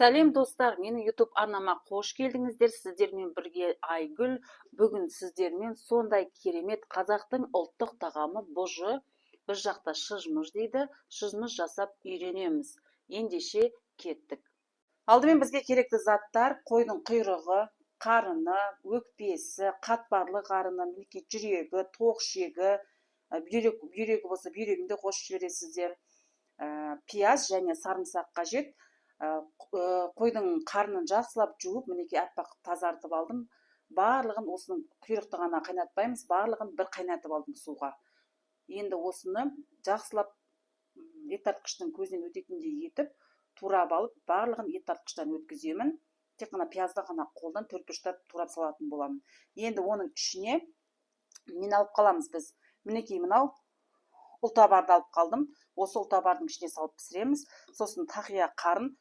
Сәлем, достар! Менің YouTube арнама қош келдіңіздер. Сіздермен бірге Айгүл. Бүгін сіздермен сондай керемет қазақтың ұлттық тағамы бұжы, біз жақта шыжмыж дейді, шыжмыж жасап үйренеміз. Ендеше кеттік. Алдымен бізге керекті заттар: қойдың құйрығы, қарыны, өкпесі, қатпарлы қарыны, мінекей жүрегі, тоқ ішегі, бүйрек, бүйрегі болса, бүйрегін де қосып жібересіздер. Пияз және сарымсақ қажет. Қойдың қарнын жақсылап жуып, мінекей, аппақ тазартып алдым. Барлығын, осының құйрықты ғана қайнатпаймыз, барлығын бір қайнатып алдым суға. Енді осыны жақсылап ет тартқыштың көзінен өтетіндей етіп турап алып, барлығын ет тартқыштан өткіземін. Тек қана пиязды ғана қолдан төрт бұрыштап турап салатын боламын. Енді оның ішіне нені алып қаламыз біз? Мінекей, мынау ұлтабарды алып қалдым. Осы ұлтабардың ішіне салып пісіреміз. Сосын тақия қарын,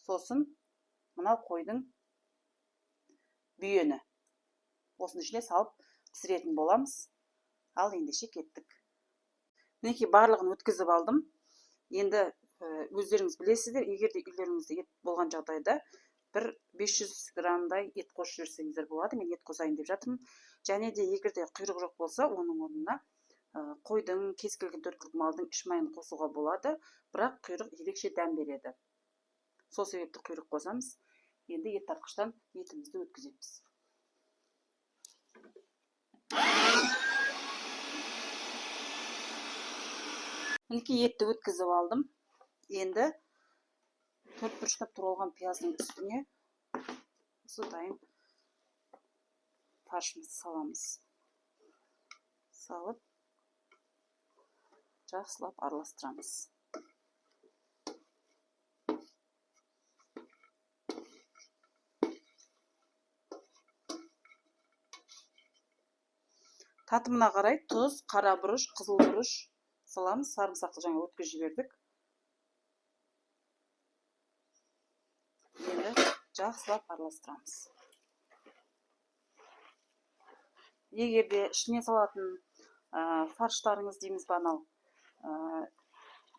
сосын мынау қойдың бүйені. Осының ішіне салып пісіретін боламыз. Ал ендеше кеттік. Мінекей, барлығын өткізіп алдым. Енді өздеріңіз білесіздер, егер де үйлеріңізде ет болған жағдайда бір 500 граммдай ет қосып жіберсеңіздер болады. Мен ет қосайын деп жатырмын. Және де егер де құйрық жоқ болса, оның орнына қойдың, кез келген төрт түлік малдың іш майын қосуға болады, бірақ құйрық ерекше дәм береді. Сол себепті құйрық қосамыз. Енді ет тартқыштан етімізді өткіземіз. Мінекей, етті өткізіп алдым. Енді төрт бұрыштап туралған пияздың үстіне осы дайын фаршымызды саламыз. Салып жақсылап араластырамыз. Татымына қарай тұз, қара бұрыш, қызыл бұрыш саламыз. Сарымсақты жаңа өткізіп жібердік. Енді жақсылап араластырамыз. Егер де ішіне салатын фарштарыңыз дейміз ба, анау,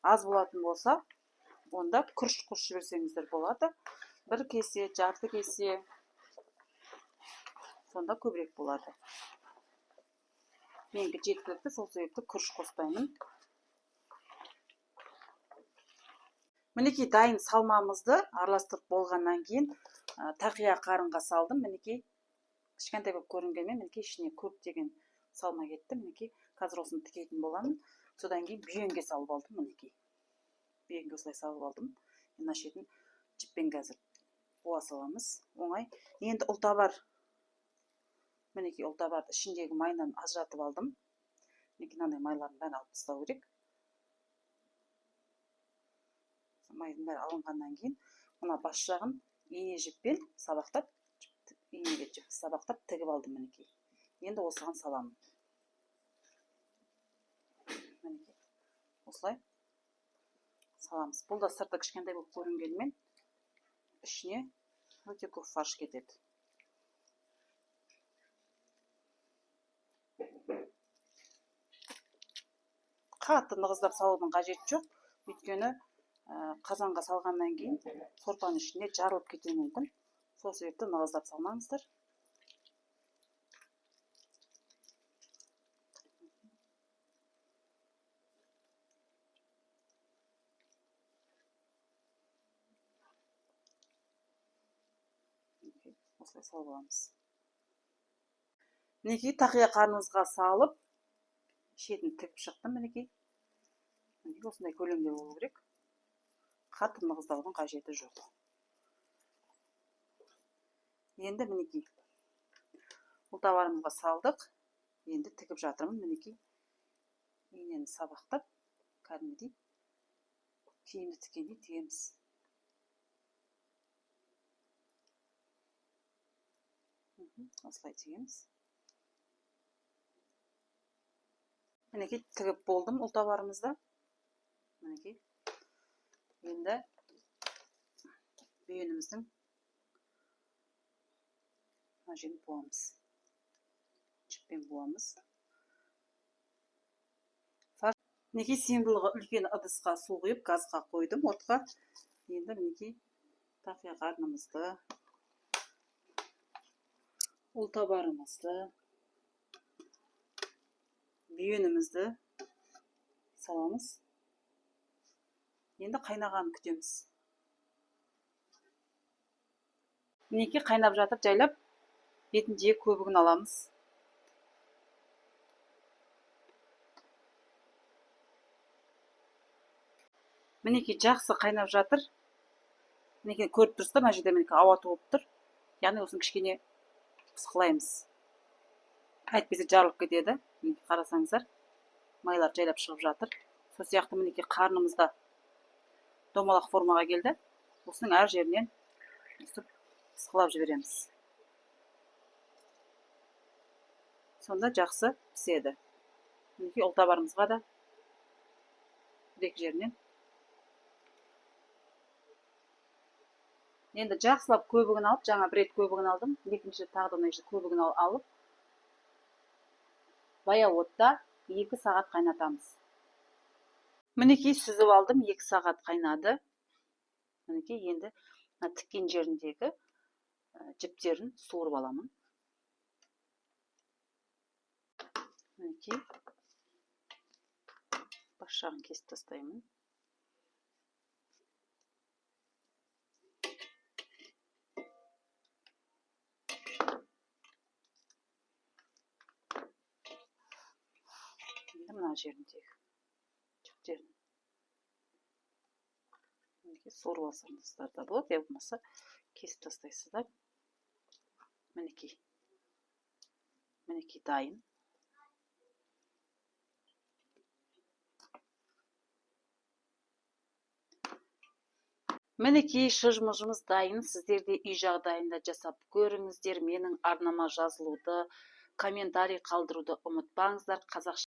аз болатын болса, онда күріш қосып жіберсеңіздер болады. Бір кесе, жарты кесе, сонда көбірек болады. Менікі жеткілікті, сол себепті күріш қоспаймын. Мінекей, дайын салмамызды араластырып болғаннан кейін, тақия қарынға салдым. Мінекей, кішкентай болып көрінгенмен, мінекей, ішіне көптеген салма кетті. Мінекей, қазір осыны тігетін боламын. Содан кейін бүйенге салып алдым. Мінекей, бүйенге осылай салып алдым. Мына шетін жіппен қазір буа саламыз, оңай. Енді ұлтабар, мінекей, ұлтабарды ішіндегі майынан ажыратып алдым. Мінекей, мынандай майлардың бәрін алып тастау керек. Майдың бәрі алынғаннан кейін мына бас жағын ине жіппен сабақтап, инеге жіп сабақтап тігіп алдым. Мінекей, енді осыған саламын. Мінекей, осылай саламыз. Бұл да сырты кішкентай болып көрінгенімен, ішіне өте көп фарш кетеді. Қатты нығыздап салудың қажеті жоқ, өйткені қазанға салғаннан кейін сорпаның ішінде жарылып кетуі мүмкін. Сол себепті нығыздап салмаңыздар. Осылай салып аламыз. Мінекей, тақия қарнымызға салып, шетін тігіп шықтым. Мінекей, мінекей, осындай көлемде болу керек. Қатты нығыздаудың қажеті жоқ. Енді мінекей, ұлтабарымызға салдық. Енді тігіп жатырмын. Мінекей, инені сабақтап, кәдімгідей киімді тіккендей тігеміз. Осылай тігеміз. Мінекей, тігіп болдым ұлтабарымызды. Мінекей, енді бүйеніміздің мына жерін буамыз, жіппен буамыз. Мінекей, сыйымдылығы үлкен ыдысқа су құйып, газға қойдым отқа. Енді мінекей Тақия қарнымызды, ұлтабарымызды, бүйенімізді саламыз. Енді қайнағанын күтеміз. Мінекей қайнап жатып жайлап бетіндегі көбігін аламыз. Мінекей жақсы қайнап жатыр. Мінекей көріп тұрсыздар, мына жерде мінекей ауа толып тұр. Яғни осыны кішкене пысқылаймыз. Әйтпесе жарылып кетеді. Мінекей қарасаңыздар, майлар жайлап шығып жатыр. Сол сияқты мінекей қарнымыз да домалақ формаға келді. Осының әр жерінен өстіп пысқылап жібереміз. Сонда жақсы піседі. Мінекей ұлтабарымызға да бір екі жерінен. Енді жақсылап көбігін алып, жаңа бір рет көбігін алдым, екінші рет тағы да мына жерде көбігін алып, баяу отта 2 сағат қайнатамыз. Мінекей сүзіп алдым, 2 сағат қайнады. Мінекей енді мына тіккен жеріндегі жіптерін суырып аламын. Мінекей бас жағын кесіп тастаймын. Енді мына жеріндегі жіптерін мінекей суырып алсаңыздар да болады, я болмаса кесіп тастайсыздар. Мінекей, мінекей дайын. Мінекей шыжмыжымыз дайын. Сіздер де үй жағдайында жасап көріңіздер. Менің арнама жазылуды, комментарий қалдыруды ұмытпаңыздар. Қазақша